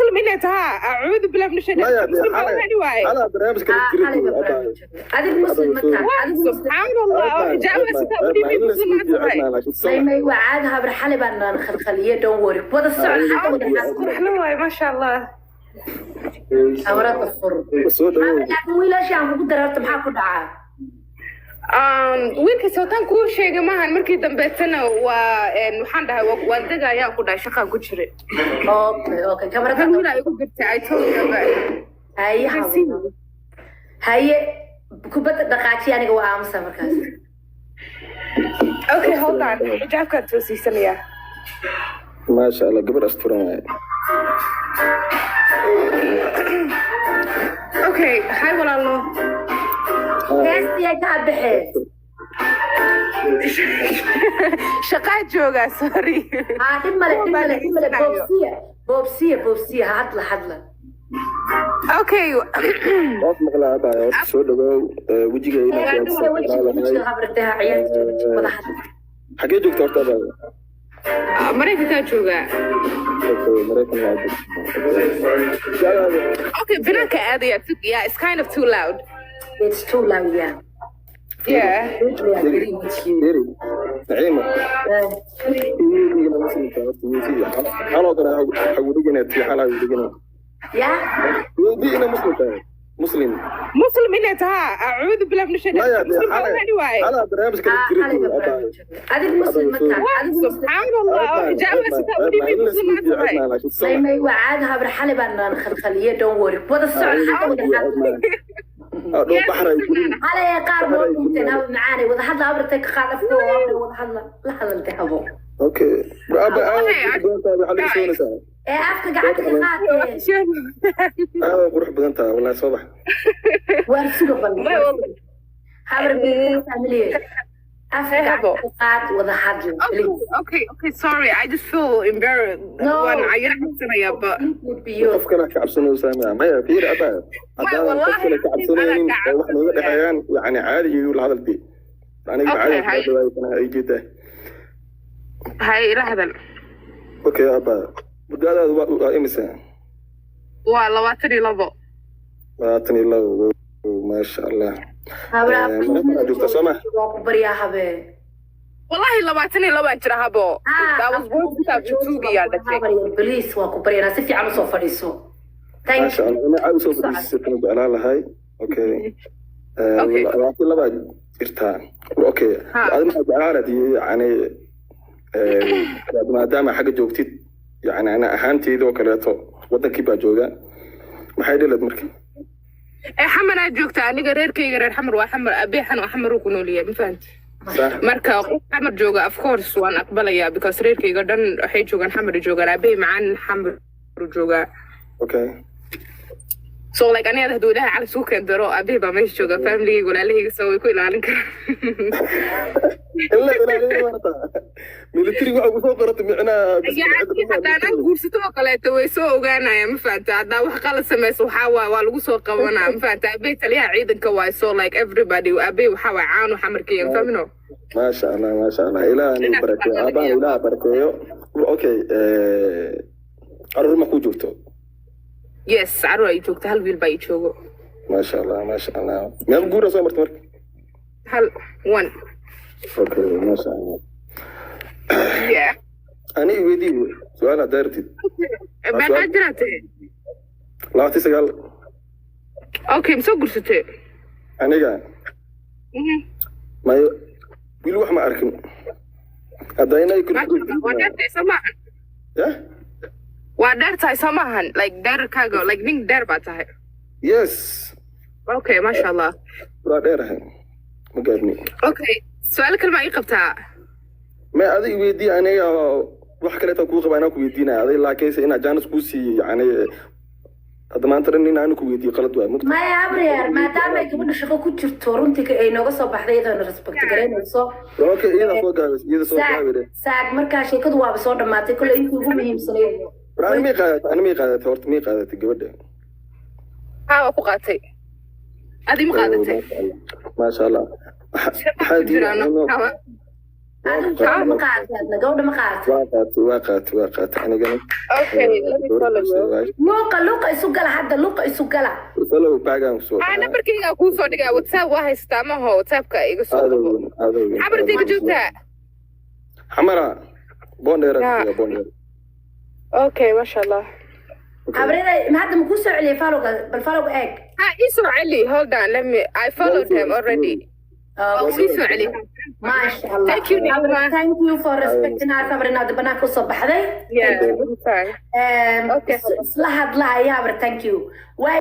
Muslim inay tahaa, acuudu billahi min Maya, shaytaan. Muslim baa xalay uhani waaye. Xalaa barnaamijka la Ah, jira. xalayba barnaamij. Adigu muslim ma tahay? Adigu muslim? Subxaan Allah, oo xijaabka sitaa u dhibay, muslim ma tahay? May, waa caadi, habar. Xalay baan naan khalkhaliye. Don't worry, wada socod hadda, wada hadla. Qurxlo waaye, maasha Allah. Habarada fur. Soo dhawow. Laakiin wiilashii aan kugu dareerto, maxaa ku dhacaa? Wiilka sawtaan kuu sheegay maahan. Markii dambeetana waa waxaan dhahay waan degayaan ku dhahay, shaqaan ku jiray. Okay, kamarada. Hal wiil aa igu jirtay, I told you about. Haye habar. Haye, kubadda dhaqaajiya, aniga waa aamusa markaas. Okay, hold on, xijaabkaan toosiisanayaa. Maasha Allah, gabar asturan waaye. Okay, hi walaalo. Heestii ay kaa baxeen. Shaqaa joogaa, sorry. Haa, dhib male, dhib male, dhib male. Boobsiya, boobsiya, boobsiya. Hadla, hadla. Okay. Qof maqlaa abaa, horta soo dhawow. Wejiga inaad Wejiga, wejiga, habarteha ciyaarta, wada hadla. Xagee joogta horta, abaa? Maraykankaa joogaa. Okay, Maraykan waa joogta. Okay, banaanka aadaya. Yeah, it's kind of too loud. It's too loud, yeah. Yeah. Totally agree with you. Eri Naciima, xaloo kale xagudhigina tii xalaa gudhigina. Ya. Weydii inay muslim tahay, muslim. Muslim inay tahaa, acuudu billahi min Maya, shaytaan. Muslim baa xalay uhani waaye. Xalaa barnaamijka la Ah, jira. xalayba barnaamij. Adigu muslim ma tahay? Adigu muslim? Subxaan Allah, oo xijaabka sitaa u dhibay, muslim ma tahay? May, waa caadi, habar. Xalay baan naan khalkhaliye. Don't worry, wada socod hadda, wada hadla. Xalay qaar noo dhinteen, haba macaanay. Wada hadla, habartay ka qaad afka oo habar, wada hadla, la hadaltay habo. Okay, aba, aad qurux badan tahay, waxaa laga soonaysaa. Ee afka gacanta ka qaatee. Aad qurux badan tahay wallahi, soo bax. Waar suga bal, habar familiye, afka Habo. gacanta ka qaad, wada hadla, please. Okay, sorry, I just feel embarrassed. No. Waan cayar cabsanaya, but Biyo. Qof kale ka cabsanaysaa maya? Fiir aba, haddaadan qof kale ka cabsanaynin oo wax nooga dhexeeyaan, yani caadi iyo la hadalkii aniga. Okay, caadi hay. dhawaayay ay jeedaa. Hay, ila hadal. Okay aba, muddaadaadu waa imisa? Waa 22. 22, maasha Allah. Habar. Maraykan aad joogtaa, soo ma? Waa ku baryaa, habee. Wallahi 22 baan jira, habo. That was born 2002 yaa dhashay. Please, waa ku baryanaa, si fiican usoo fadhiiso. Thank Maasha you. Allah, ina caadi usoo fadhiisatana jeclaan lahay. Okay. Okay. 22 jirtaa, okay. Ha. Adi maxaa jeclaan lahayd, yani maadaama xagga joogtid, yani ana ahaanteyda oo kaleeto wadankii baa joogaa, maxay dhilad marka? Ee Xamaraa joogta. Aniga reerkayga reer Xamar waa, Xamar abeexan oo Xamar uu ku nool yahay, ma fahanti? Sax. Marka qof Xamar jooga, of course waan aqbalayaa, because reerkayga dhan waxay joogaan Xamar, joogaan aabey macaan Xamar joogaa. So like aniga hadduu Ilaahay cali isugu keen daro, aabahey baa meesha jooga, familigayga, walaalahayga, so way ku ilaalin karaan. In la ilaaliyo maarata, military waxa kusoo qoratay micnaha. Yani haddaan guursato oo kaleeto, way soo ogaanaya, ma fahanta? Haddaa wax qalad samayso, waxaa waa lagu soo qabanaa, ma fahanta? Aabey taliyaha ciidanka waay, so like everybody, aabey waxaa waay caano Xamarkiya, ma fahmino? Maasha Allah, maasha Allah, Ilaah anigu barakeeyo, aabaha Ilaah barakeeyo. Okay, caruur ma ku joogto? Yes, caruur ay joogto, hal wiil baa ii joogo. Maasha Allah, maasha Allah. Meeqa guura soo martay marka? Hal, one. Okay, maasha Allah. Yeah. Ani iweydii su-aal haddaa rabtid. Meeqaa jiraate? 29. Okay, ma soo gursatay? Aniga may, wili wax ma arkin hadda inay. Waa dheertahay, soo maahan? Ya. Waa dheer tahay, soo maahan? Like dheerkaaga, like nin dheer baa tahay. Yes. Okay, maasha Allah. Waa dheerahay, ma gaabni. Okay, su-aal kale maa ii qabtaa? Ma adig weydii, aniga wax kaleeta kuu qaba anaa ku weydiinaya adig, laakiinse inaa jaanis kuu siiyo, yani hadda maanta dhan in aanu ku weydiiyo qalad waay mugta. Maya abriyaar, maadaama ay gabadha shaqo ku jirto, runtii ay nooga soo baxday iyadoona respect garaynayso. Okay, iyada soo gaabis, iyada soo Saag gaabire. Saag, markaa sheekadu waaba soo dhammaatay kolley, intii ugu muhiimsanayd. War ani may qaadatay, ani may qaadatay, horta may qaadatay gabadha? Haa, waa ku qaatay. Adi ma qaadatay? Maasha Allah, maxaa jiraan. diidaa? Adigu gabadha ma qaatay? Adna gabadha ma qaatay? Waa qaatay, waa qaatay, waa qaatay anigana. Okay, let me follow you. Luuqa, luuqa isu gala hadda, luuqa isu gala. Follow back-aan soo. Ah, nambarkayga kuu soo dhigaa WhatsApp. Waa haystaa maho? WhatsAppka iga soo qabo. Aadowin, aadowin. Xamartayga joogtaa? Xamara, Boondheera. Ya. Boondheera. Okay, masha Allah. Habrina, hadda ma kuu soo celiyay followga? Bal followga eeg. Ha ii soo celi. Hold on, let me, I followed him already. Ii soo celi. Maasha Allah. Thank you, Nigma. Thank you for respecting us, Habrina. Hadda banaanka usoo baxday. Yeah, anytime. Isla hadlahaya, Habar. Thank you. Waa.